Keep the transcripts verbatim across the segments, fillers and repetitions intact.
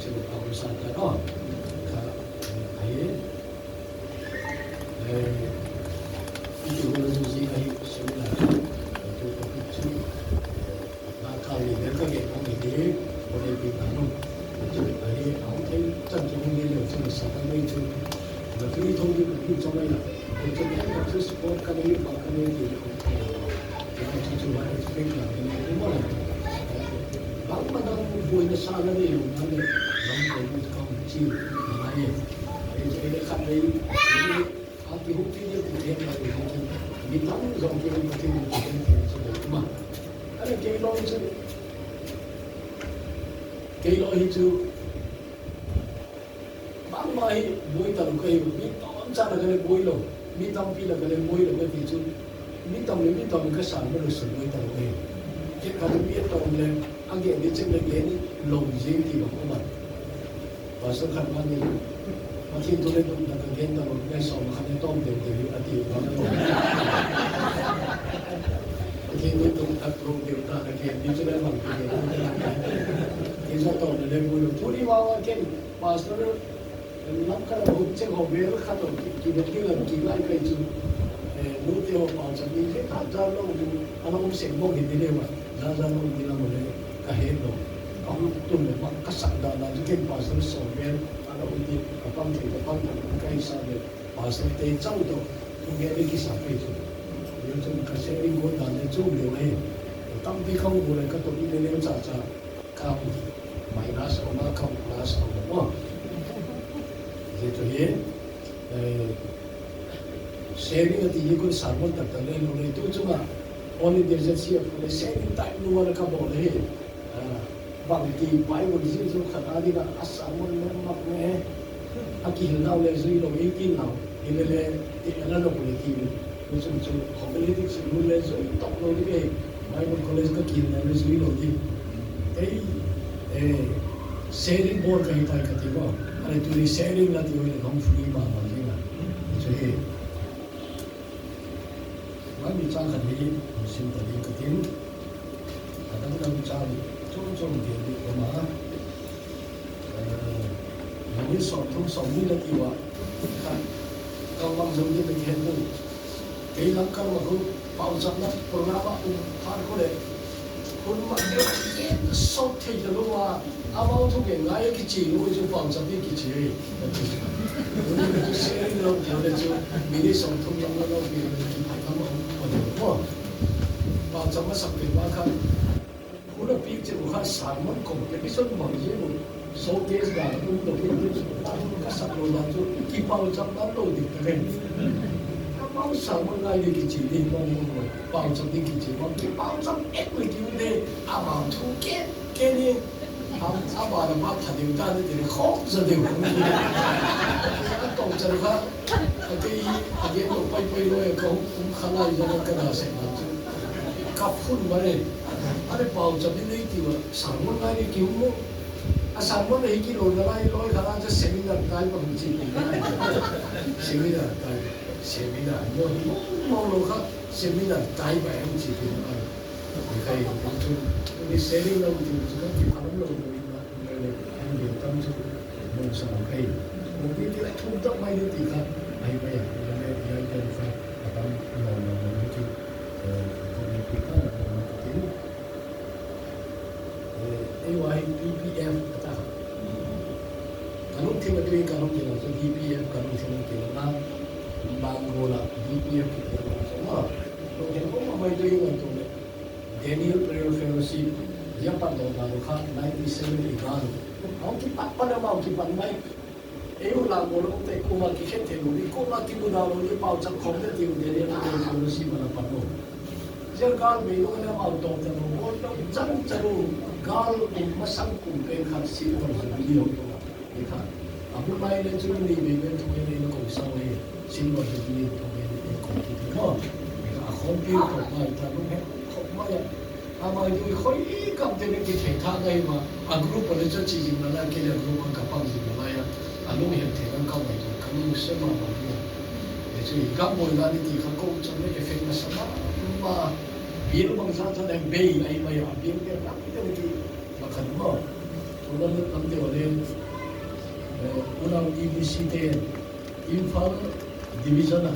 Chu a hung sa ta no. Kha, eh, ahi. Eh, iti hung la chu ji ahi, seminar chu, eh, chu topic chu, eh, na ka ni le ka ge hung ni ni, hung ni pi na no. Chu ahi, a hung thei chan chu hung ni le chu sa ta ni chu. Na free thong ni pi chu mai la. Chu ka chu sport ka ni pa ka ni ti. Bangma dang boina sa la nei lou nale, bang boina kong chi ngai. Ei, ei, khat nei, a ti hu ti ni ti ni, mi tam jong ki ni ti ni ti ni ti ni ma. Ane kei lou chu, kei lou hi chu. Bangma hi boi talou kahi, mi tomcha la kale boi lou, mi tampi la kale boi lou kati chu, mi tam le mi tam ka sa ma lou su boi talou kahi. Kei kale mi tom le, a ge ni chen le ge ni lou jing ti bang uma. Pastor khat ma ni, Pathen thu le dum ta ka gen talou, ngai som khat le tom deu deu hi ati bang. Pathen thu dum ta lou deu ta ka gen ni chu le bang ti deu. Ti sa tom le boi lou, thu ni wa wa ken, Pastor, lam ka la hung cheng ho vel khat to ki, ki, ki lam ki lai kai chu. Eh, nu te ho pau chan ni le ka ja lo ni, a la um seng mo hi ni le wa. Ja ja lo ni la mo le ka he lo. Ka hung tun le ma ka sak da la chu ken pastor so vel, a la um ti, ka pang thei, ka pang thei, ka sa le, pastor te chau to, hung ge le ki sa pe chu. Yo chu ka sharing ko da le chu le wa he. Tampi ka hung le ka to ni le le cha cha. Ka hung minus a um a, ka hung plus a um a. Hichu hi, eh, sharing ati hi kun sermon tak tak le lou le tu chunga All India Z C F le sharing type nu wala ka bol hi. Ah, bang ti Bible ji chu khat a dinga a sermon le mak ne. A kihil nau le jui lou, eighteen nau. Hi le le ti ala lou le ti. Hichun chu homiletics in hun le jui tah lou ding e, Bible College ka kil na le jui lou ding. Ei, eh, sharing bol kahi tai kati mo. Are tuni sharing la ti hoi le hung free mama ding a. Chu hi. Bible chang khat hi, hung sim ta ding katin. Adang dang chang, chom chom gel ding kama. Eh, minute som thum som ni la ti uva. Ka, ka vang jong ni ka kihen u. Kei lang ka vang u, pauchapna program a um phat khu le. Hun ma ke, ke sot thei ta lou a, amau thu ke ngai kichi lou chu pauchap ni kichi. Sharing lou ti le chu, minute som thum lang lou ti le chu, phai tam a um ko le ko. Pauchap masak peh pa kha. Hun a picture u kha sermon competition bang jeng u, showcase dan um doh in, ka sak lou dan chu kipauchap dan lou ding ka gen. Ka pau sermon ngai ding kichi ding mong mong lou, pauchap ding kichi mong, kipauchap ek le kiu de, ama thu ke, ke ni, am, ama na ma pha ding ta ni ti ni khom za ding. Ka tong chan kha, ka kei, ka gen lou pai pai lou, ka hum, hum kha lai za ka na se na chu. Ka phun ma le, a le pauchap ni nei ti va, sermon ngai ni ki hum mo. A sermon nei ki lou na lai loi kha la cha seminar tai pa hung chi pi. Seminar tai, seminar mo hi mo mo lou kha, seminar tai pa hung chi pi. Ni khai hung chu, ni sharing lou ti chu ka ki pha lou lou ni ma. Hung tam chu, mong sa kai. Hung pi ti la thum tam mai ni ti kha. Ai mai a, ni la le, ni ai ten kha. Atam, no, no, no, ni chu. Eh, hung pi kha, no, no, no, ti. Eh, A Y P P F kata. Ka lungthim a tui, ka lungthim a tui, P P F, ka lungthim a tui, na, Bangalore la, P P F, ka lungthim a tui, na, lungthim a tui, na, Daniel Prayer Fellowship, ya pat lou na lou kha, ninety seven i ga lou. Hung kipat pa na ma, hung kipat mai. Eiho lang bol lou te, kuma kikhen thei lou ni, kuma kimuda lou ni, pauchap khom te tiu Daniel Prayer Fellowship a la pat lou. Jia gal mei lou na ma to te lou, bol lou, chan chan lou, gal kum masang kum pen khat si lou, ni lou. Ni kha. A hun lai le chu ni be be thu ke ni ko sa le. Silver Jubilee thu ke ni ko ki ni mo. Ni kha a khompi ko mai ta lung he ko mai a. Ama ju khoi kam te ni ki thei tha ngai ma. A group le chu chi jing la ke le group ka pang jing la ya. A lung he thei nang ka mai ka lung se ma ma ni. Ni chu ka boi la ni ti kha ko chu ni effect na sa ma. Ma. Bil bang sa sa le be ai mai a bil ke na te ni ma khan mo. Lam te ole, eh, unau E B C te, Imphal Division a,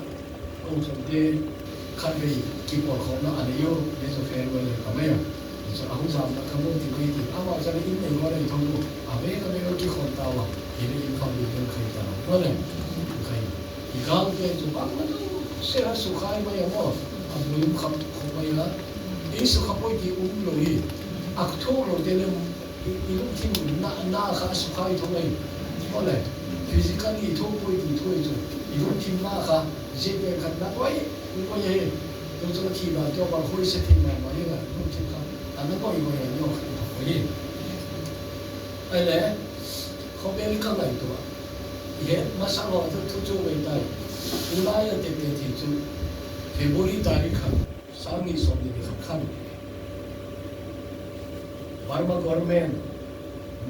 kong chom te, khatvei kipol khomna anei u, le chu farewell le kamai a. Chu ahung jamna kamu ti mai ti, ama chang in nei ho nei thong u, ave ave kikhom tauva, hile Imphal Division khai tau, no le, khai. I gal te chu bang ma chu, se ha sukhai mai a mo, a buim kham khom mai a, i sukha poi ti um lou hi, a thu lou te le, I, i lungthim na, na kha sukhai thong ahi. Ole, physically i thong poi ti thu ahi chu. I lungthim na kha, jeh te khat na koi, i koi ahi. Tu chu thi na tio ba khoi se thim na ma, i lungthim kha, a na koi koi a, yo kha koi ahi. Ahile, khovel ka ngaito a. I het masang ho chu thu chu vei tai. Tulai a tete thi chu. February tarik khat. Sang ni som ni khat khan. Burma government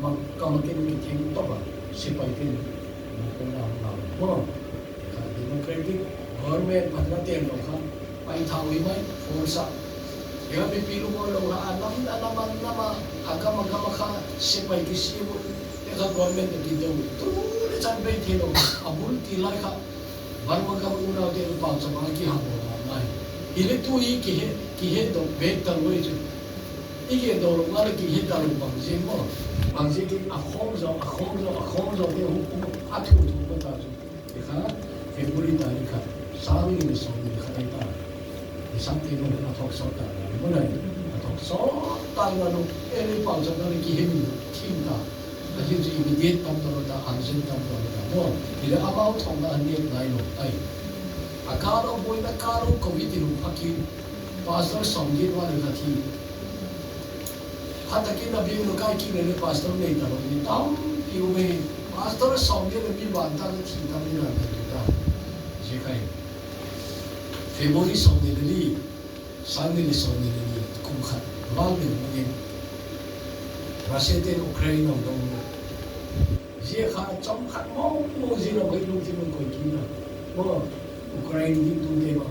ma, kama kin kithing toh ba, sepai tin, ma ko na na mo. Kha democratic government phatna ten lo kha, pai thau hi mai, force a. Ega mipi lu mo lo kha, a nam, a nam, a nam, a gam, a gam kha, sepai kisem u, ega government kidou. Tu le chan bei thei lo, a bul ti lai kha, Burma gam unau te pao chama kiham bol ngai. Hile tu hi kihe, kihe doh bek talou chu. I kihe doh lou ngai le kihe talou bang jeh mo. Bang jeh ti a khom jo, a khom jo, a khom jo te hu, hu, a thu thu ko ta chu. Ti kha, February tarik khat, sang ni le som ni khat ai ta. Ni sang te mo a thok sot ta, mo nai, a thok sot ta lo, e le pao chama le kihe mi, thim ta. Ahi chu immediate tam ta lou ta, urgent tam ta lou ta. Mo, hile amau thong na an nep ngai lou, ai. A kalo boina kalo covid in um phakin. Pastor som get wa le kha thi. Phat takin a bing lou kai ki le le pastor nei ta lou ni tampi um e. Pastor som get le mi van ta le thi tam ni na ta ta. Je kai. February som ni le li. Sang ni le som ni le ni kum khat val ni mangin Russia ten Ukraine a dong. Jia kha chom khat mo mo jia lo kai lungthim koi kina. Mo Ukraine ni tu te ba.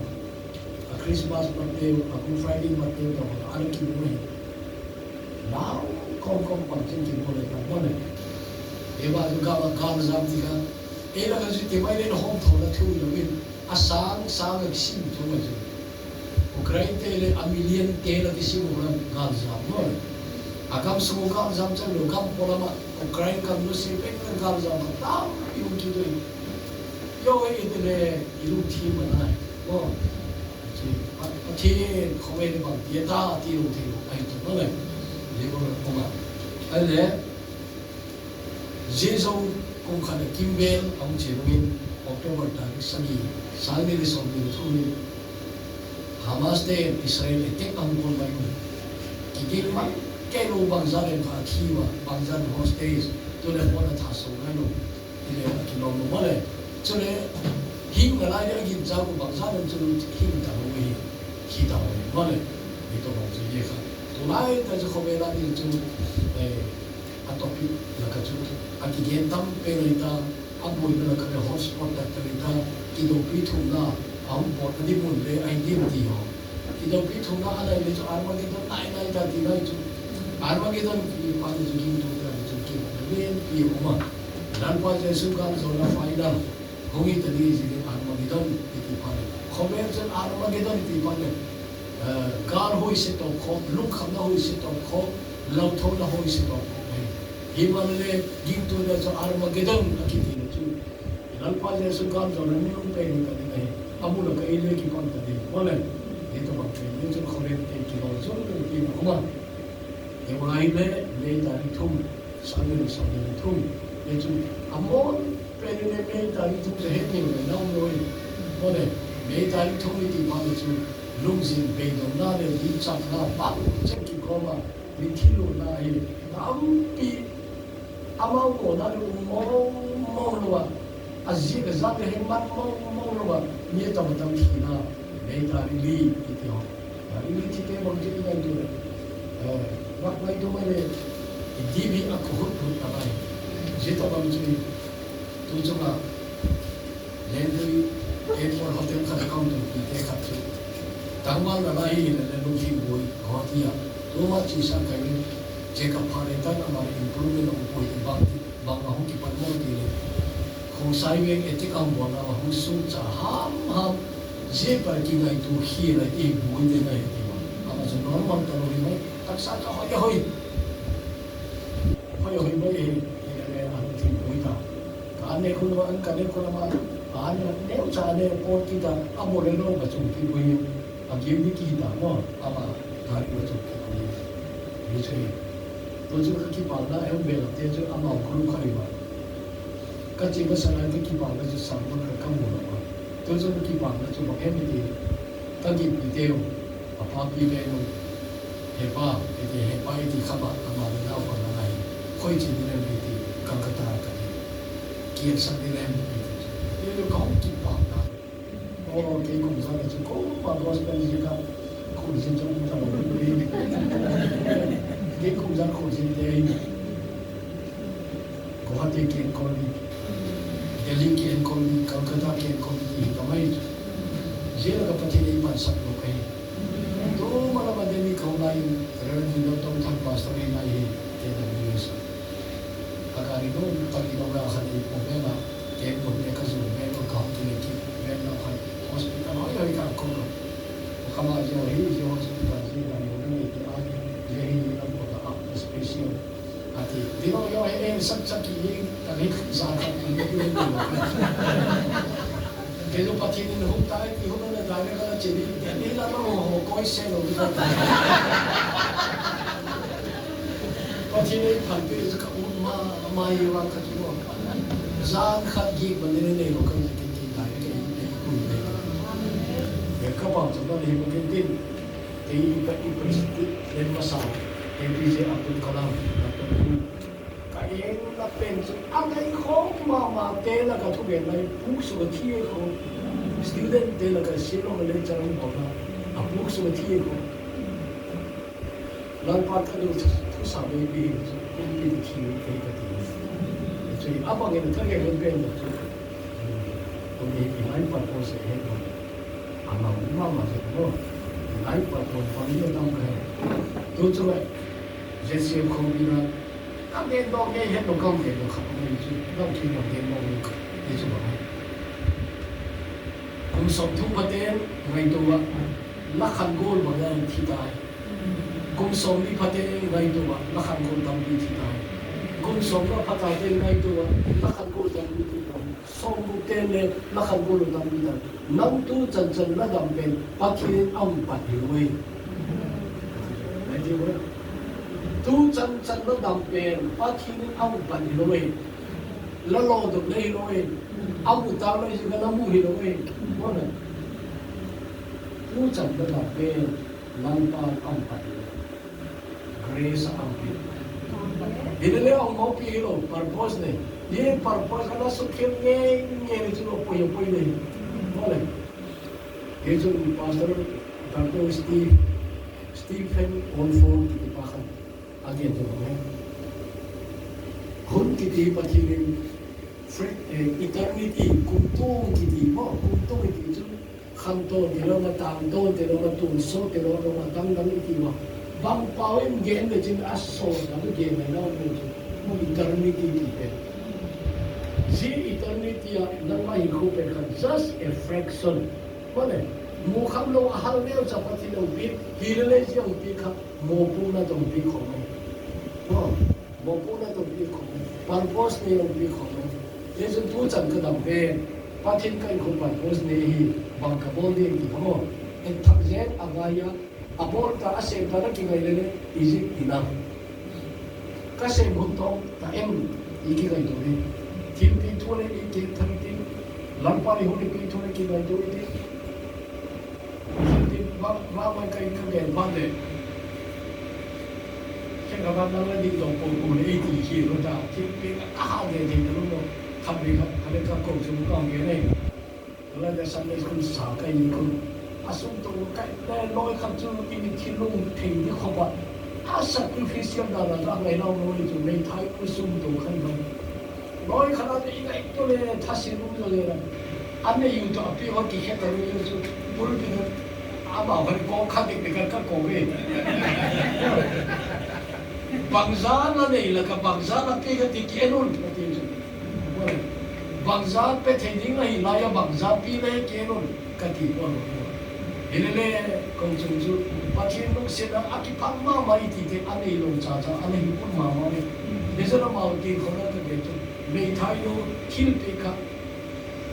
A Christmas ma te, a Good Friday ma te ba, a lo ki mo hi. Nau kom kom pang chen ki mo le ta mo le. E ba tu ka ba ka jam ti ka. E la ka ju te mai le hom tho la thu lo in. A sang, sang a kisim thum a chu. Ukraine te le a million te la kisim u gal jam mo. A gam sung gal jam chan lou gam polama Ukraine gam lou se pen gal jam tampi um kit u. Yo e te le i lungthim a nai. Mo. Chi, pa, Pathen khovel le bang tia ta ti lou thei lou ai tu mo le. Le mo ko ma. Ai le. Jia jou kum khat a kimvel a hung che uvin October tarik sagi, sang ni le som ni le thum in Hamas ten Israel attack a hung kon mai u. Kigel mang kei lou bangzah le kha thi uva, bangzah hostage, tu le pon a tha so ngai lou. Ti le a kilom lou mo le. Chule hing nalai le a gin cha u bangzah le chu hing ta lou hi. Thi ta lou mo le. Ni to bang chu ye kha. Tulai ta chu khovel a ni chu, eh, A topic la ka chu, a kigen tam pen ahi ta, a boina la ka le hotspot tak tak ahi ta, kidoupi thumna, a hung pot a di mun le ahi dim ti ho. Kidoupi thumna a lai le chu Armageddon nai nai ta ti lai chu. Armageddon ti pa ni chu gingtu ta ni chu kin, len pi ho ma. Lalpa Jesu gal jona final. Hung hi ta di jing in Armageddon i ti phat le. Khovel chun Armageddon i ti phat le. Eh, gal hoise tawp khawm, lungkhamna hoise tawp khawm, lauthawna hoise tawp khawm ahi. Hi man le, gingtuna chu Armageddon a kiti le chu. Lalpa Jesu gal jona nunung pen hi ta ding ahi. A mu la ka ei le kipang ta ding. Mo le, hi ta bang pen, hi chu khovel te ki lo chu, ti na kuma. Hi ngai le, le ta ni thum. Sang ni le som ni le thum. Hichu, a mon pen in May tarik thum le het ning le nau noi. Mo le, May tarik thum i ti phat le chu, lungjin beidongna le dingchatna bang chen kikhawm a, mithi lutna hi tampi amau mona le um mong mong lou a, a ziak a zat le hi man mong mong lou a, mi a tam a tam thina, May tarik li i ti ho. Tarik li thite bang chu i ngaitu le. Eh, rak ngaitu mai le, i D B a ko hut hut ta bai. Jita bang chu i, tu chunga, Lengpui Airport Hotel khat a counter pi te khat chu. Tangwal na lai hi le le lungthim boi, ho tia. Tu ma chi sang kai le. Check up pha le tan ama le improvement aum poi ti bang ti, bang a hung kipan mo ti le. Khongsai veng attack a hung bol a hung sung cha ham ham. Jia pa kingaito hi la ti bui de na hi ti ma. Ama chu normal ta lou hi mai. Taksa ka hoi hoi. Hoi hoi mai hi. Hi la le a hung ti bui ta. Ka ne khun ma an ka ne khun ma. An ne cha ne po ti ta. A mo le no ba chung ti bui. Agim ni kihita mo, ama, gari ma chu kihita ni. Ni chu hi. Tu chu kakipana, em bela te chu ama group kha hi ma. Kache masa lai kakipana chu sang ma ka kamu la ma. Tu chu kakipana chu bang em ti. Kagim pi teu, apa pi ve nu. Hepa, iti hepa iti kha ba, ama le nau pa na ngai. Khoi chi ni lem iti, Calcutta ka ni. Kian sa ni lem iti. Ni lu ka hung kipana. Oh, kei kum jan chu kum a gospel ji ka, kum ji jong ta lo. Kei kum jan kum ji te. Guwahati kei kol ni. Delhi kei kol ni, Calcutta kei kol ni, hi ta mai. Jia la ka Pathen in pan sap lo kai. Tu ma la ma Delhi kau lai, Reverend Dino Tongthang Pastor in ai hi, K W S. Ka gari no, pagi no la khan i po vela, kei po ne ka zu vela, ka hong kile ki, vela khan hospital hoi hoi ka ko lo. Ka ma jo hi, jo hospital ji la yo na ni ki a, je hi ni la ko ta a special. Ati, Dino yo he, eh, sak sak ki ni, ka ni sa ka ki ni ki ni. Kei lo Pathen in hung tai, ki hung na tai ka la che ni, ni la ma ho koi se lo ni ka. Pathen in phan pe ka u ma, ma yi wa ka tu. Jan khat gi ba ni ni lo ka ni ki ki tai ke ni ku ni. Ye ka ba chu ba ni ko kin tin. Kei i pa, i president masa, A P J Abdul Kalam, Doctor Hu. Ka eng na pen chu, a ngai khom mama te la ka thugen lai, books ka thi khom. Student te la ka silo le chang khom na, a books ka thi khom. Lalpa ka du thu sa be bi, kum pi thi te ka ti. Chu a bang in ka ngai pen na chu. Kum ni i lai pa ko se he ko. Ama mama se ko. I lai pa ko pa ni dam ka he. Tu chu le. Jesse ko bi na. Ka ngen dong ngen het lo ka ngen lo kha ko ni chu. Dong ki dong ngen lo ni chu ba. Kum som thum phaten ngaito a. Lakh khat gol ba ngai thi tai. Kum som ni phaten ngaito a, lakh khat gol tampi thi tai. Kum som nga phaten ngaito a, lakh khat gol tampi thi tai. Som guk ten le lakh khat gol tampi tai. Nang tu chan chan la dam pen, Pathen in a hung pan hilou e. Ngai ti mo? Tu chan chan la dam pen, Pathen in a hung pan hilou e. La lo dok le hilou e. A mu ta le ji ka la mu hilou e. Mo na. Tu chan la dam pen. Lalpa a hung pan. Grace a hung pi. Hilele a hung pi hilou, purpose nei. Ye purpose ana sukhem nge, nge ni chu lo poi, poi nei. Mo le. Ye chu Pastor Doctor Steve, Stephen Olford kiti pa khan. A gen chu mo. Hun kiti Pathen in, fre-, eh, eternity, kumtung kiti mo, kumtung kiti chu. Khantou tilou ma, tangtou tilou ma, tonsot tilou ma, dang dang iti ma. Bang pao in gen le chin a so, dang gen le nau le chin. Mu eternity ti pe. Ji eternity a, nang ma hi khu pe khan, just a fraction. Mo le, mu kham lou a hal neo cha Pathen in a hung pi, hi le le ji a hung pi kha, mopohna toh hung pi khom e. Mo. Mopohna toh pi khom, purpose nei a pi khom. Hichun tu chan ka dam pen, Pathen ka in khom purpose nei hi, bang ka bol ding ti khom. En thak jen a ngai a, a bol ta a sem ta na kingai le le, is it enough? Ka sem hun tong ta em, i kingai to le. Thilpi thu le i ke thang tin, Lalpa i hun i pi thu le kingai to i tin. Thilpi, va, va mai kai ka gen va le. Kei ka va nang la di dong po po le i ti hi lo ta. Thilpi ka ha de de lo lo. Khat ve khat, khat ve ka ko chu ka nge nei. La de Sunday school sa kai ni ko. A sum to kai le loi khat chu i ni thil lung thei ni kho ba. A sacrificial da la da ngai lo lo ni chu nei thai ku sum to kai ba. Loi khat a i ngai to le tha si lu to le la. An nei yu to a pi ho ki khe ta lu yu chu. Pul pi no. A ba ho ko kha de de ka ka ko ve. Bangzah nanei laka bangzah nape kati kei un, kati chu. Bangzah pe thei ding ahi laiya bangzah pe le kei un, kati pon. Hilele, kong chung chu, Pathen lungsetna akiphah mama iti te anei lou chacha, ana hipun mama le. Hijeh a amau ti khona kati chu, meithai lou, thilpeh kha,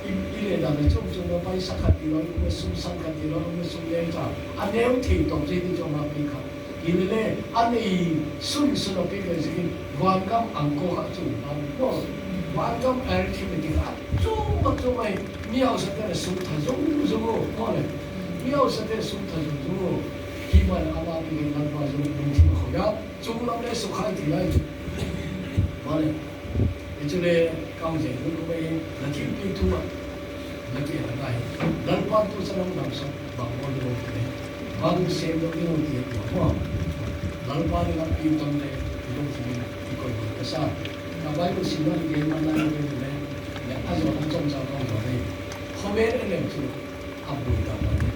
i, ile dan le chung chung le paisa khat tilou, le sum sang khat tilou, le sum le cha. Aneo thei toh jeh ti chu ama pe kha. Hilele, anei sun sun a pe le jeh in, vangam angko kha chu, angko. Vangam arithmetic kha, chu ma chu mai, mi haosa te le sum tha jong jong o, mo le. Mi haosa te sum tha jong jong o. Hi ma le ama pe le Lalpa jong lungthim a khoh a. Chunglam le sukhai ti lai chu. Mo le. Hichu le, kahung jeng lou lou e, na thilpeh thu a, na kilah ngai. Lalpa tu chan hung damsah, bang bol lou ti le. Bang sem lou lou ti le, mo. Lalpa le na pi tam le, i lungthim in, i koi bol kasa. Ka Bible sim na le, man na le, le, le, a jo na chom cha kahung jo le. Khovel le chu, a bul ta ma le.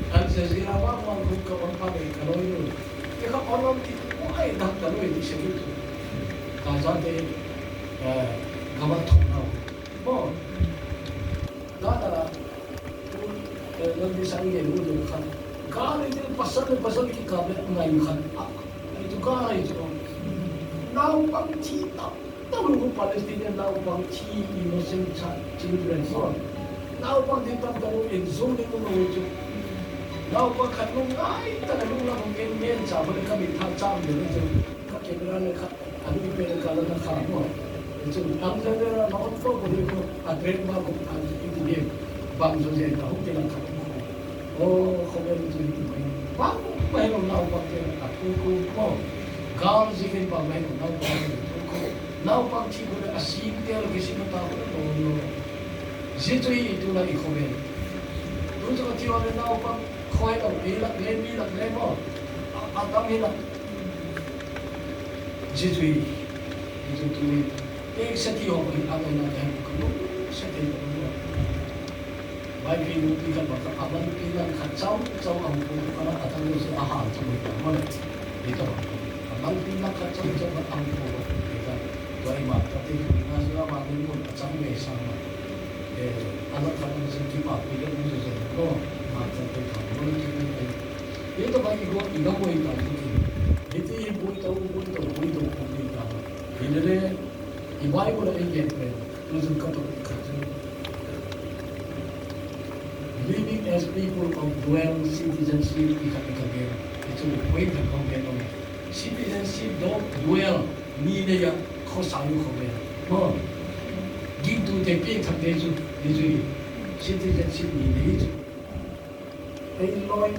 Al Jazeera vang vang khu ka on phat le ka loi loi. Te ka on on ti, oi, dah ka loi ti se tu. Gaza te, eh, gama thong nau. Mo. Gaza la, tu, eh, lon di sang ye lu du khan. Gari te pasal le pasal kikap le ngai khan. Ah, ai tu gari tu. Naopang thi tam. Tam lou Palestinian naopang thi, innocent child, children, mo. Naopang thi tam tam lou, in zong ding lou chu. Naopang khat lou ngai, ta lou la hong en men cha, hong ka min tha cham de lou chu. Ka camera le kha, a lu pe le ka la na kha mo. Chu tam de le na hong to ko le ko, a train ma ko a ti ni. Bang zo je ta hong ke la kha mo. O, khovel chu hiti mai. Bang, bang lou naopang te a khu khu mo. Gal jingin bang lou naopang te khu khu. Naopang thi khu le a sim te le kisim ta khu le lo lo. Ji chu hi tu la i khovel. Tu chu ti o le naopang khoi lo, i lak le, mi lak le mo. A, a tam hi lak. Ji chu hi. Ji chu tu hi. Te sa ti ho hi a kai na te ka lo. Sa te lo. Vaiphei nupi khat bang kha, a manpi lang khat chau, chau a hung pu kha, a tang le chu a hal chu mai ta mo le. Ni ta bang. A manpi lang khat chau, chau a hung pu ni ta. Tua i ma ta te na chu a ma ni mun a chang le sa ma. Eh, a lang khat a chu kipa pi le mun chu chu lo. Ma ta te kha mo le ki ni. Ni ta bang i go i ga mo i ta ni. Ni ti i bui ta u, bui ta u, bui ta u, bui ta. Ni le le, i Bible a i gen pen. Tuzing ka topic khat chu, living as people of dual citizenship, ti khat ka gen. Ti chu point khat ka gen nung. Citizenship du-, dual, ni le ya, khosang khovel. Mo. Gingtute pen khat te chu, ni chu hi. Citizenship ni le hi chu. Ei loi,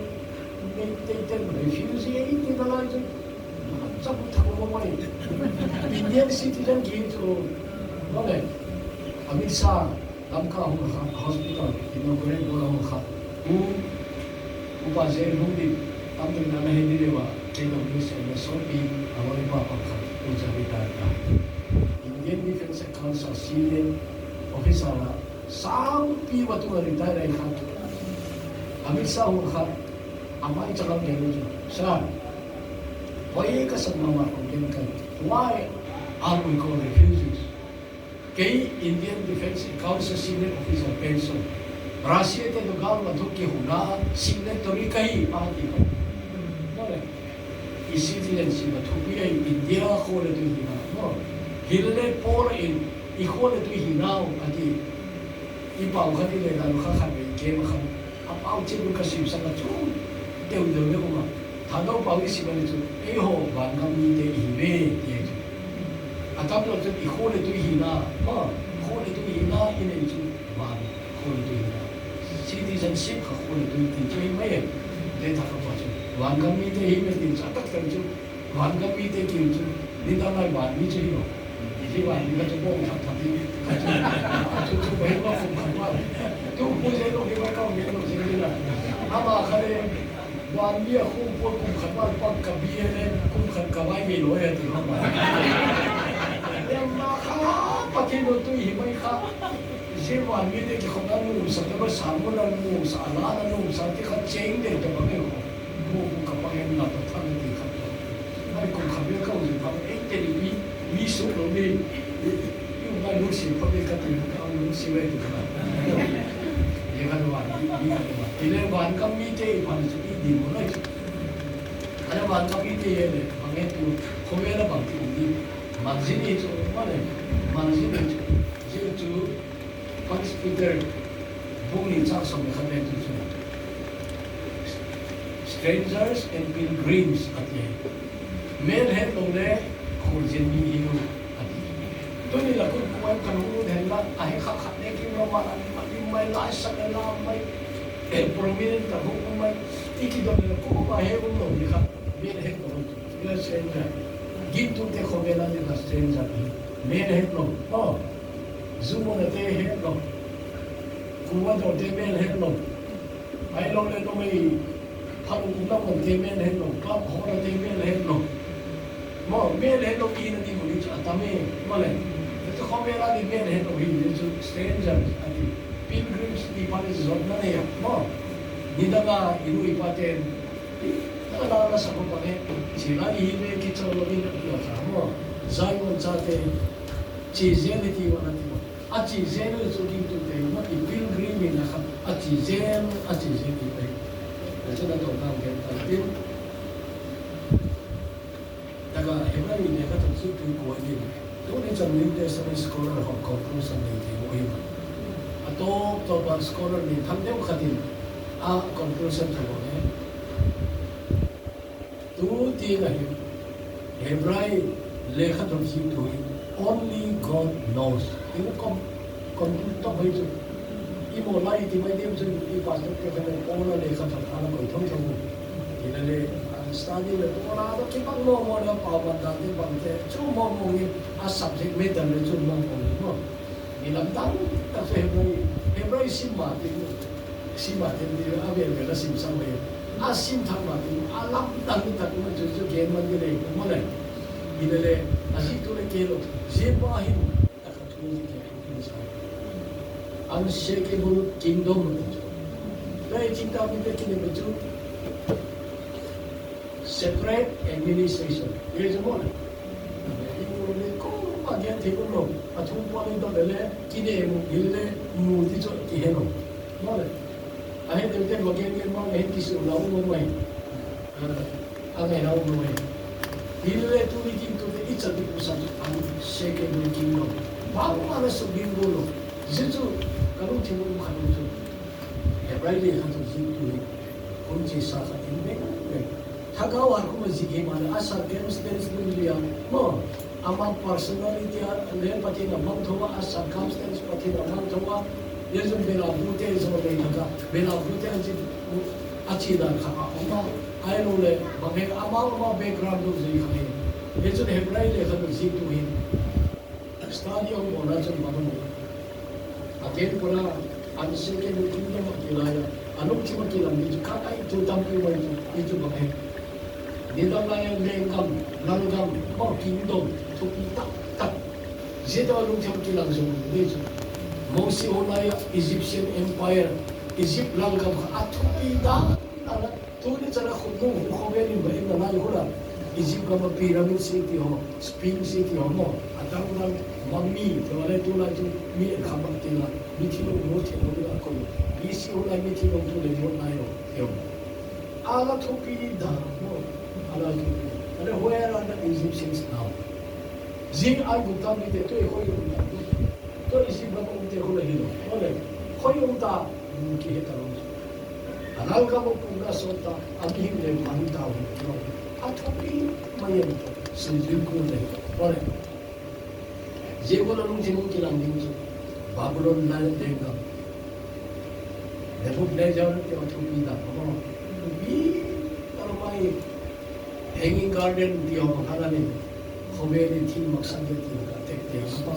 Meitei ten refugee ei ti nalai chu. Cham thak mo mai. Indian citizen ki chu. Mo le. Amit Shah, Lamka hung kha, hospital, inaugurate bol hung kha. U, Upa J L Lungdip, tam ding na na he ni le wa, K W S na sopi, a loi pa pa kha, u cha retire ta. Indian Defense Council senior officer la, Sangpi va tunga retire ahi kha. Amit Shah hung kha, amai chakam gen chu. Sir, hoi ka san mama kong gen kan. Why are we called refugees? Kei Indian Defense Council Senior Officer pension. Russia te to gal va thuk ki huna signatory kahi pa ti ko. Mo le. I citizenship a thupi ahi India kho le tui hina. Mo. Hile le Paul in I kho le tui hinau, ati. I pao khat i le dan kha khat ve, kem khat. A pao chin ka sim sang a chu. Deu deu le uma. Thadou pao i sim a le chu. Eiho, vangam mite i hi ve, ti chu. A tam lo chu i kho le tui hina. Ma, kho le tui hina, i le chu. Van, kho le tui hina. Citizenship kha kho le tui ti chu i mai. Le tha ka pa chu. Vangam mite i hi ve ti chu. A tak tak chu. Vangam mite kiu chu, nidang lai vanmi chu hi lo. Hi vanmi kha chu bong thak thak hi, kha chu, kha chu chu bai lo kum khat val. Tu pu je lo hi bai kau ngen lo je ni la. Ama kha le, vanmi a kum pu kum khat val pang ka bi le, kum khat ka bai mi lo ya ti lo ma. Em ma kha, Pathen lo tu hi mai kha. Je vanmi te ki khong na nu sa te ba sa mo na nu sa la na nu sa te kha cheng de te ba me ko. Pu pu ka pa ngen na ta thang ti kha. Kum khat vel ka um jing phat, ei te ni mi, mi suk lo mi, i, i, i um ngai lungsim pha ve ka ti, ka lungsim ve ti ka. Ye ka lo wa, i, i ka lo wa. Ti le van kam mite i phan chu i di mo nai chu. Ale van kam mite ye le, bang e tu, khovel a bang ti um di. Man jin i chu, ma le, man jin i chu. Ji chu, First Peter, bung ni chang som le khat le tu chu. Strangers and pilgrims ati. Mel het lou le, kholjin mi hi u, ati. Tuni la kun kuan kan u hen la, a he kha khat le ki ma ma la, ma ni mai lai sa le la mai. E prominent ta hu mai. Iki don le ko ma he u lo ni kha. Mel het lou. Mel stranger. Gin tu te khovel a ni la stranger. Mel het lou. Oh. Jumona te het lou. Kuva do te mel het lou. Ahilou le numei phalou lam te mel het lou. Club hall te mel het lou. Mo, mel het lou ina ti mo ni chu atam e. Mo le. Chu khovel a ni mel het lou hi ni chu strangers ati. Pilgrims ti pa ni jot na ne ya. Mo. Nidanga inu ipa ten. Nidanga la sa ko pa ne. Sila i ve ki cholo ni na tu sa mo. Zion chate. Chi zel ti wa na ti wa. A chi zel chu gin tu te ma i pilgrim in a kha. A chi zel, a chi zel ti pai. A chu na to kan gen ta tin. Daga Hebrai ne ka tu chi tu ko ni. Tu ni chan New Testament scholar ho conclusion nei ti mo hi. A top top a scholar ni tham deu khat in. A conclusion chu ko ne. Tu ti la hi, Hebrai lekhathot jih tu hi, only God knows. Ti kom, kom tu to bai chu. I mo lai ti mai dem chu, i pastor te kha le, Paul a lekhathot a la koi thong thong. Ti la le, a study le, Paul a to ki bang mo mo le, pa ban dan te bang te, chu mo mo ni, a subject matter le chu mo mo ni mo. Ni lam dang tak chu Hebrai, Hebrai sim ma ti, sim ma ti ni a vel vel a sim sang le. A sim thak ma ti, a lam dang tak ma chu chu gen man ni le, mo le. Ni le le, a jih tu le ke lo, jih pa hin, tak a thu ji ke, ni sa. Unshakable kingdom. Lai ching ta mi te ki ne chu. Separate administration. Ye chu mo le. Ye chu mo le ko ma gen thei ko lo. A thu po le to le le, ki ne mu, ki le mu ti chu ki he lo. Mo le. A he te te ma gen gen ma le he ki su la u mo mai. A ngai la u mo mai. Ki le tu ni ki tu te i cha ti ku sa tu an se ke mo ki lo. Ba ma le su bin go lo. Ji chu ka lu ti mo ka lu chu. Hebrai lekhathot jih tu hi, kum chesa khat in beng beng. Thagau a kum a jih hi ma le, a circumstance ding lia, mo, ama personality a, le Pathen a mang thou a, a circumstance Pathen a mang thou a, ye jong bela bu te jo le thaka, bela bu te jih, a chi dan kha a, ama, ai lo le, bang he, ama, ama background lo jih kha he. Ye jong Hebrai lekhathot jih tu hi. Study hung bol a chun bang a mu. A ken pura, an se ke mu kin dam a kilai a. A lungthim a kilang ni chu khat a i thu tampi mai chu, i thu bang he. Nidang lai a lenggam, lalgam, mo kingdom, thupi tak tak. Jeh a lungthim a kilang jong ni chu. Mosi ho lai a Egyptian Empire, Egypt lalgam kha a thupi tak tak a. Tuni chan a khutnung khu khovel in ba in na lai khu la, Egypt gam a pyramid city ho, Sphinx city ho mo, a dang dang mummy, tu le tu lai chu mi en kham bang ti la, mi thi lo mo thi lo la ko. B C ho lai mi thi lo tu le mo lai lo, yo. A la thupi da mo, a la thupi. A le where are the Egyptians now? Jing Aigupta mite tu e khoi um ta. Tu Egypt gam um te khu la hi lo. Mo le, khoi um ta, um ki he ta lo. A lalgam a pumna sot ta, a mihing le man ta u lo. A thupi mai em, sui jui ku le. Mo le. Jeh khu la lungthim a kilang ding chu. Babylon lai lenggam. Nebuchadnezzar te a thupi da. Mo. Thupi ta lo mai. Hanging Garden ti ho kha la ni. Khovel in thil maksan te ti ka tek te ka pa.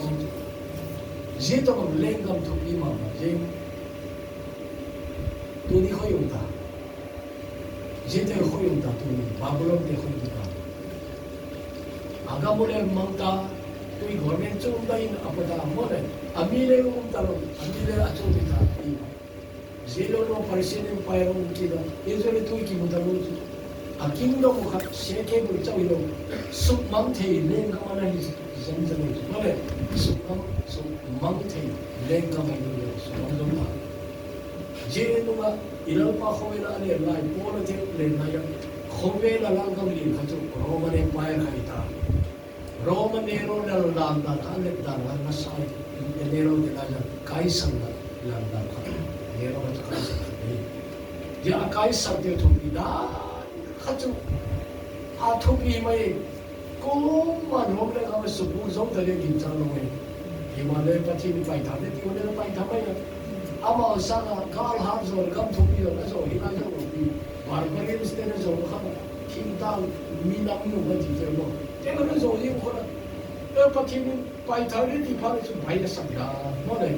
Jeh to lenggam thupi ma ma. Jeh. Tuni khoi um ta. Jeh te khoi um ta tuni. Babylon te khoi um ta. A gam u le mang ta. Tui government chu um ta in a pa ta mo le. A mi le um ta lo. A mi le a chu ti ta. Jeh lo no Persian Empire um ki da. Israel tui ki mu ta lo chu. A kingdom u khat, Shekhem u chau hilou. Sukmang thei lenggam ana hi jeng jeng hi. Male, sukmang, sukmang thei lenggam ahi lou, sukmang jong ta. Jeh nunga, i Lalpa khovel a alen lai, Paul a thei alen lai a, khovel a lalgam len khat chu Roman Empire khat ahi ta. Roman Nero lal dan dan kha, lep dan kha, na sai, Nero te lai a, Kaisar lal, lal dan kha, Nero kha chu Kaisar kha ni. Dia Kaisar te thupi dan kha chu, a thupi mai, koima Rome le kha mai supu jong ta le gin chang lou mai. Ima le Pathen in paitha le, ti le paitha mai a. Ama sanga, gal hat jo, gam thupi jo, na jo, hi na jo, pi. Barbarians te na jo, kha, thim tang, mi nam nu ma ti te mo. Te ka na jo, hi ko na. E Pathen in paitha le ti pha le chu bai na sak da, mo le.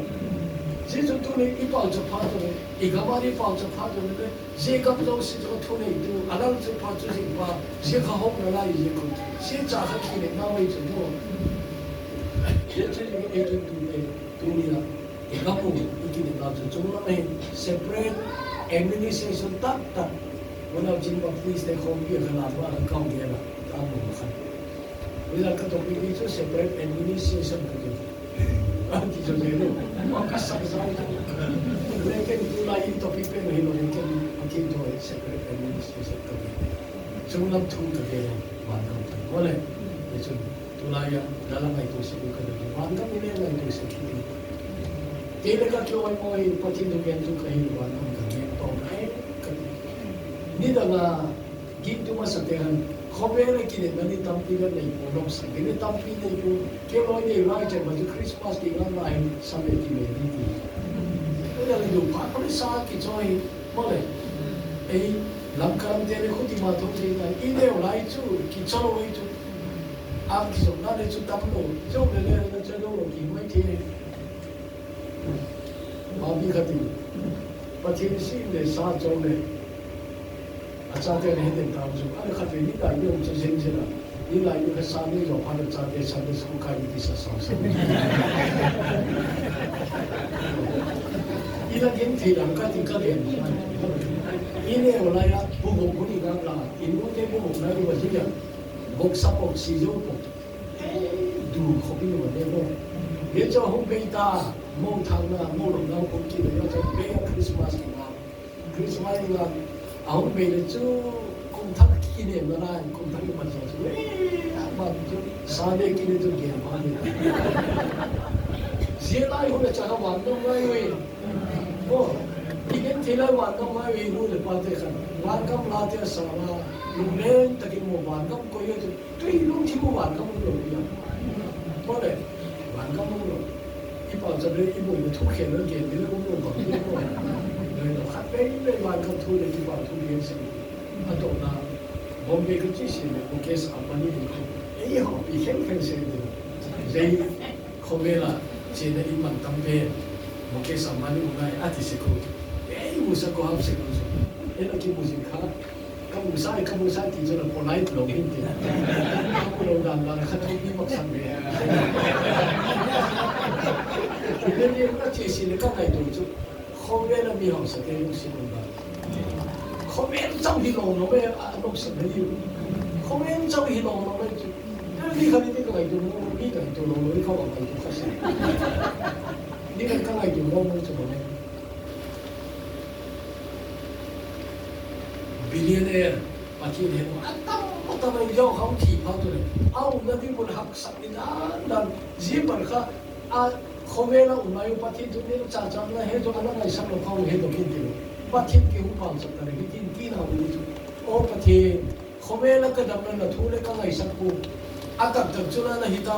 Jesu tu le i pau cha pha tu le, i gam a i pau cha pha tu le, je gam jo si jo thu le tu, a lal chu pha chu si pa, je kha hok na lai je ko, je cha kha ki le na wei chu mo. Je chu ni e tu tu le, tu ni la. I gam u, i kinem na chu chunglam hi separate administration tak tak. Wala Chin Baptist te khompi a kha la ba kha kau ge la, ta mu kha. Wala ka topic hi chu separate administration ka chu. A ti chu le no. Wa ka sa sa. Le ken tu la i topic pe no hi lo le ken a ti to separate administration ka chu. Chunglam thu ka ge la, wa ka ta. Wala, le chu Tulai a, lala ngaito sek u ka ding. Vangam i le ngaito sek u. Kei le ka kio ai mo hi, Pathen thugen chu ka hi vangam ka ngen to ngai ka ti. Nidang a, gin tu masa te han, khovel a kile na ni tampi le nei po, lom sa ni tampi nei po, kei loi nei lai che ma chu Christmas ti ngan lai, sa le ti me ni ti. Ko ya le du pa, ko le sa ki choi, mo le. Ei, lam kalam te le khuti ma thong te ngai, i le lai chu, ki chalo wei chu. Ang kizopna le chu tam lo, jong le le na cha jong lo ki mai thei. Papi khat in, Pathen sin le sa chong le, a chate le hiden tam chu, a le khat le ni lai ni um chu jeng jeng a, ni lai ni kha sa ni jong pha le chate Sunday school kai ni kisa sa sa. I la gen thei lam ka ti ka gen. I le o lai a, bu bu bu ni ngang la, i nu te bu bu na ni wa ji ya. Bok sa bok si jo bok. Eh, du khopi lo ne bo. Ye cho hung bei ta, mo thang na, mo lo na ko ki lo yo cho bei a Christmas ki na. Christmas ki na. A hung bei le chu kum thak ki ne na na, kum thak ki ma cho chu. Eh, a ma chu sa le ki ne chu ge ma ne. Zia lai hu le cha ka wan no ngai we. Ko, i gen thei lai wan no ngai we hu le pa te khan. Wan kam la te sa la. Lunglen takin mo wan kam ko yo chu. Tui lungthim u vangam um lo pia. Mo le, vangam um lo. I pau cha le, i boi le thu khen le gen le um lo bang le mo. Le lo khat le, le vangam thu le i pau thu le se. A to na, Bombay ka chi si le, Mukesh Ambani le ko. Ei ho, i khen khen se le. Jai, khovel a, chi le i man tam pe. Mukesh Ambani u nai, a ti se ko. Ei, mu sa ko ham se ko. Ei, a ki mu jing kha. Ka mu sai, ka mu sai ti chu la polite lo hin ti. Ka mu lo dan dan kha thu ni mak san ve. Ni ni ka chi si le ka ngai tu chu. Khovel a mi hausa te lungsim um dan. Khovel chau hi lo lo ve a lungsim hi. Khovel chau hi lo lo ve chu. Ni kha ni ka ngai tu mo, ni ngai tu lo lo, ni kha ngai tu kha si. Ni ka ngai tu mo mo chu mo. Billionaire, Pathen he, atam, atam a jao khang thi pha tu le. A umna ding mun haksat ni dan dan, ji pan kha, a khovel a um lai u Pathen thu ni cha cha na he jo ana ngai sak lo khang he jo kin ti lo. Pathen ki hu pang sak ta le, ki tin ki na u ni chu. O Pathen, Khovel a ka damna na thu le ka ngaisak pu. A tak tak chu la na hita.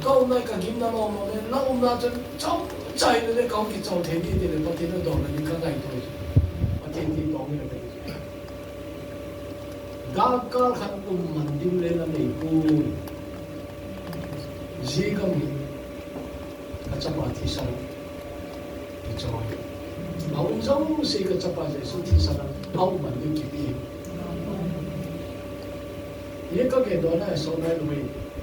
Ka umna ka gimna lom lom le, na umna chu chom chai le le ka hung kichol thei ni ti le Pathen a dawna ni ka ngaito. Pathen ti pawng ni le ka ti. Gal kal khat um man ding le na nei pu. Ji ka mi. Ka chapa thisan. Kichoi. A um jouse ka chapa Jesu thisan a um man ding kipe. Ye ka gen doh na so nai lo.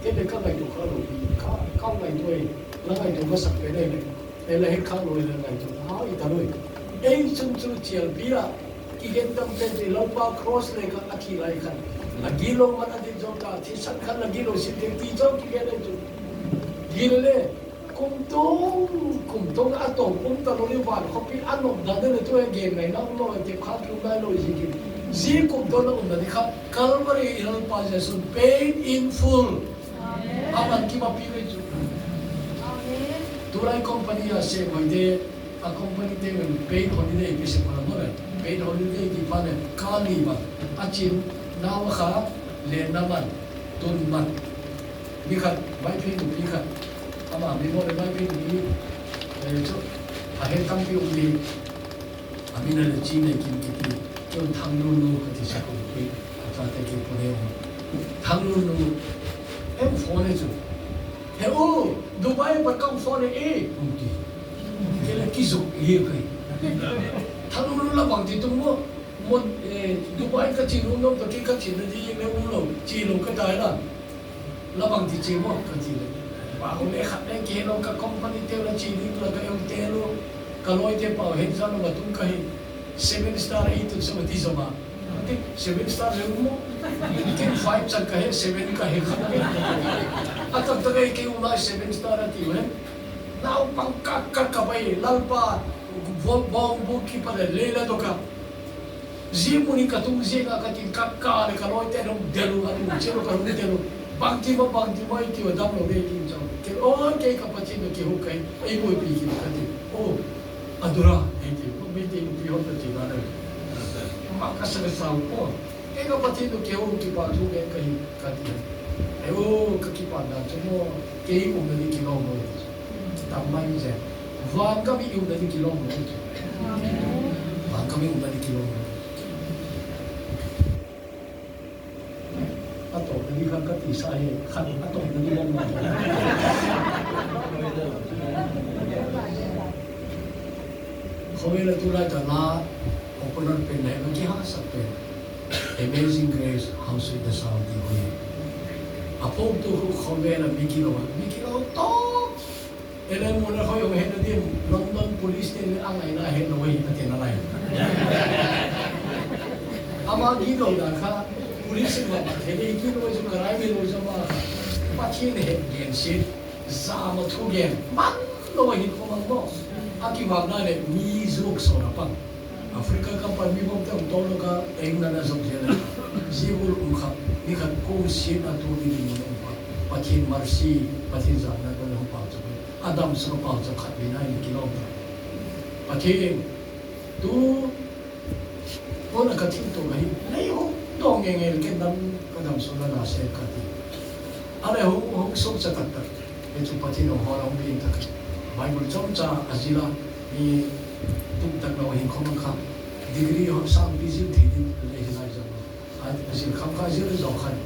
Kei le ka ngaito kha lo. Ka, ka ngaito e. Na ngaito ka sak pe nai le. E la he kha lo le ngaito. Ha i ta lo. Ei chun chu chial pi la. Kigen tam pen ti Lalpa cross le ka a thi lai khan. La gilo man a di jo ka, thi san khan la gilo sin te ti jo kigen le chu. Gil le, kum tong, kum tong a tong, kum ta lo ni van khopi a nom dan le tu e gen ngai na um lo te kha tu ngai lo ji ki. Ji kum tong na um na di kha, Calvary i Lalpa Jesu paid in full. Amen. Aman kimapi ve chu. Amen. Tulai company a se koi te, a company te men paid holiday pi se koi mo le. Paid holiday ti pa le kali ba. A chin, nau kha, le na man, tun man. Mi khat, Vaiphei nupi khat. Ama mi mo le Vaiphei nupi. Eh, chu, a he tampi um ni. A min a le Chinei Kim kiti, keu Thanglunu kati sa ko pi, a chate keu pune um. Thanglunu, em phone chu. He u, Dubai pa kam phone e, um ti. Kei le kizu e kai. Thanglunu la bang ti tung mo, mo, eh, Dubai ka chi lu nom to ki ka chi na di me um lo, chi lo ka dai la. La bang ti che mo, ka ti le. Ba ho le khat le ke lo ka company te la chi ding la ka em te lo. Ka loi te pa he ja lo ma tung ka he. Seven star eight tu se ma ti jo ma. Ti seven star le mo. Ti five chan ka he, seven ka he khat. A tak tak ke u lai seven star a ti le. Nau pang ka ka ka bai Lalpa bo bo bo ki pa le le la do ka. Ji mun in ka tung ji na ka tin ka ka le ka loi te nung delu a nung che lo ka nung delu. Bang ti mo, bang ti mo, i ti wa dam lo ve kin chang. Ke o ke ka Pathen no ke hu kai, ei mo pi ki ka ti. O, adura, ei ti. Mo mi ti mo pi ho ka ti na le. Ma ka sa ka sa o. Ke ka Pathen no ke hu ki pa thu ve ka hi ka ti. Ai o, ka ki pa na chu mo, ke i mo na ni ki lo mo. Tam mai je. Van ka mi u na ni ki lo mo. Van ka mi u na ni ki lo mo. A to na ni khan ka ti sa he, khan a to na ni mo mo. Khawvel a tulai ta na, popular pen le, na ki ha sa pen. Amazing Grace, how sweet the sound ti hui. A phong tu khu khawvel a mi ki lo, mi ki lo to. Ellen Moore ho jong he na dim, London police te le angai na he na wei na te na lai. Ama ki lo da kha, police ma ba the ni ki lo ju ka rai me lo ju ma. Pathen he gen si, za ma thu gen, man lo hin ko mang mo. A ki wa na le mi zuk so na pang. Africa ka pan mi bom te um to lo ka, England a zong je le. Ji bul um kha, ni khat ko si na tu ni ni um pa. Pathen mercy, Pathen za na ko le um pa chu. A dam sa ka pa chu khat ni na ni ki lo ta. Pathen, tu, ko na ka thil to ka hi, nei ho, to nge nge le ken dam, ka dam sa na na se ka ti. A le ho, ho so cha tak tak. He chu Pathen hong hol hong pin tak. Bible chomcha a zil a, mi tum tak lo hin khom ang kha. Degree ho sang pi zil thei din le hi lai jong. A, a zil kham kha zil jong khan.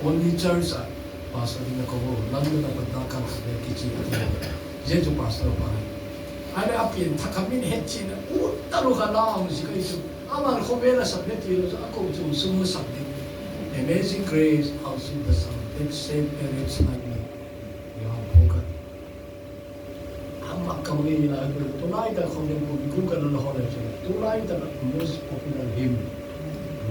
Only church a, pastor ding a ko ho, London a pat na kal kha le kichi a ti. Je chu pastor pa. A le a pian thak kha min het chin a, u ta lu kha la hong zi kai chu. Aman khawvel a sak le ti lo chu, a ko chu sum sak ding. Amazing grace, how sweet the sound that saved a wretch like me. Johan phuka. Ama kawei la ko tulai ta khawvel ko bi ku ka lo ho le chu. Tulai ta most popular hymn.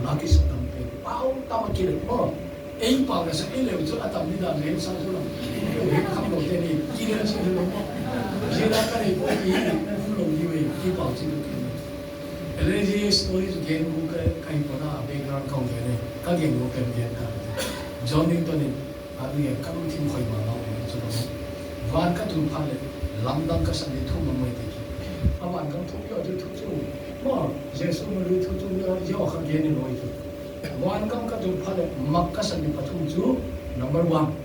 Lucky sa tam pe. Pau ta ma ki le mo. Ei pau na sa ei le chu a tam ni da le sa chu lo. Ei kham lo te ni ki le chu lo mo. Je la ka le ko ki lo ni we ki pau chi lo ki. Ele ji story chu gen ku ka, ka hi pona background ka hung gen e. Ka gen ku ka gen ta. John Newton in a lu ye ka lungthim khoi ma ma u chu lo. Van ka tun phat le, lamdang ka san le thu ma mai te chu. A van ka thu yo chu thu chu. Mo, Jesu ma lu thu chu yo, yo ka gen ni lo chu. Van ka ka tun phat le, mak ka san le pathum chu. Number one.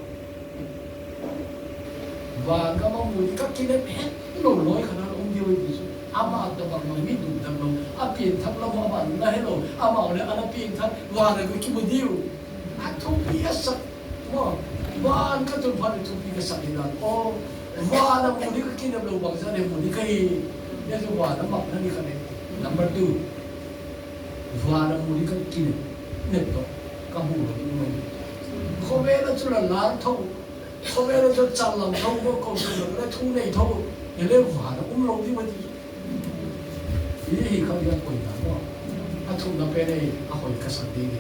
Van gam a mu ding ka kinep het lou loi khat a um diu ahi ti chu. Ama tobang bang mi dup dam lou, a pianthak lam a van la helou, amau le ana pianthak, van a ka kimu diu. A thupi a sak, mo, van ka tun phat le thupi ka sak ding dan. O, van a mu ding ka kinep lou bang zan he mu ding ka hi. Nia chu van a mak na ni khat e. Number two. Van a mu ding ka kinep, nep toh, ka mu lou ding mai. Khovel a chu la lang tho, khovel a chu chan lang tho, ko ko chu la thu nei tho, hile van a um lou ding mai ti. Hi hi kha dia koi ta mo. Athumna pen ei, ahoi kasah ding.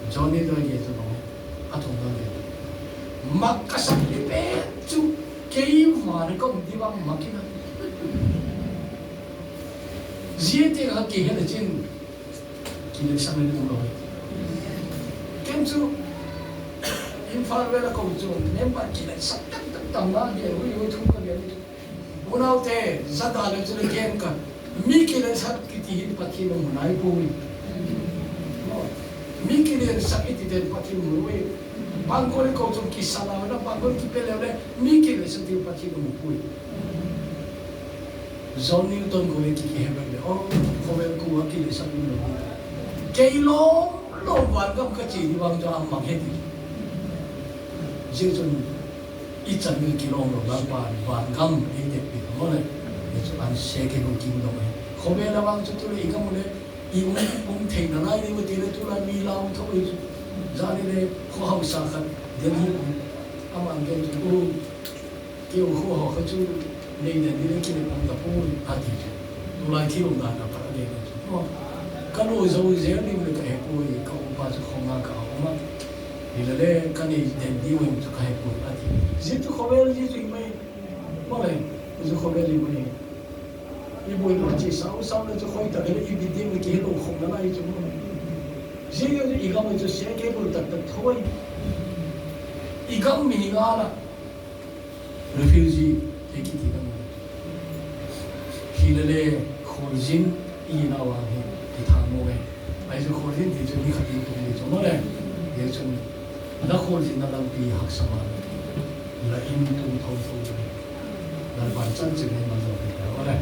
Johnny Doe ge chu bang, athumna ge. Mak kasah ding pen chu, kei vang ka um ding vang mak kina. Jia ti ha kihe le chin, kiletsah le um lou. Ken chu, Imphal vel a kou chu, member kiletsah tam tam tam na ge, ui, ui, thu ka ge. Unaute, jada le chu le ken ka. Mi kiletsah kiti hi Pathen in amu nai poi. Mi kiletsah kiti ten Pathen in amu poi. Bang ko le kou chu kisa la na, bang ko kipe le le, mi kiletsah ti Pathen in amu poi. John Newton ko le ki, kihe bek le, oh, khovel ko a kiletsah um lou. Kei lom lom vangam ka che ding vang chu amang he ti. Jia chun, ichan gei kilom lou, Lalpan vangam eidei pi mo le. Hichu unshakable kingdom ahi. Khovel a vang chu tule igam u le, i um, um thei nalai ding u ti le, tulai mi lau tho u chu. Jani le kho haosa khat, Delhi a um. Aman gei chu, u, keiho kho ho kha chu nei den ding le kile pang tapoi, ati chu. Tulai thil um dan a pat a dei chu. Ka lo jou jel ding le ka hepoi, ka upa chu khonga ka um a. Hile le, ka nei den diu em chu ka hepoi, ati. Jia chu khovel jia chu hi mai. Mo le, jia chu khovel hi mai. Iboi lo chi sau sau le chu khoi ta le, ipi ding le kilo khong nalai chu mo. Jia chu igam chu se ke bul tak tak thoi. Igam mi nga la. Refugee, te kiti ka mo. Hile le, kholjin, i na wa he, i tha mo he. Ahi chu kholjin ti chu ni khat in tung ni chu mo le. Hichun, na kholjin na lampi haksa ma. La in tung thou thou le. Lalpan chan chu le ma jo le mo le.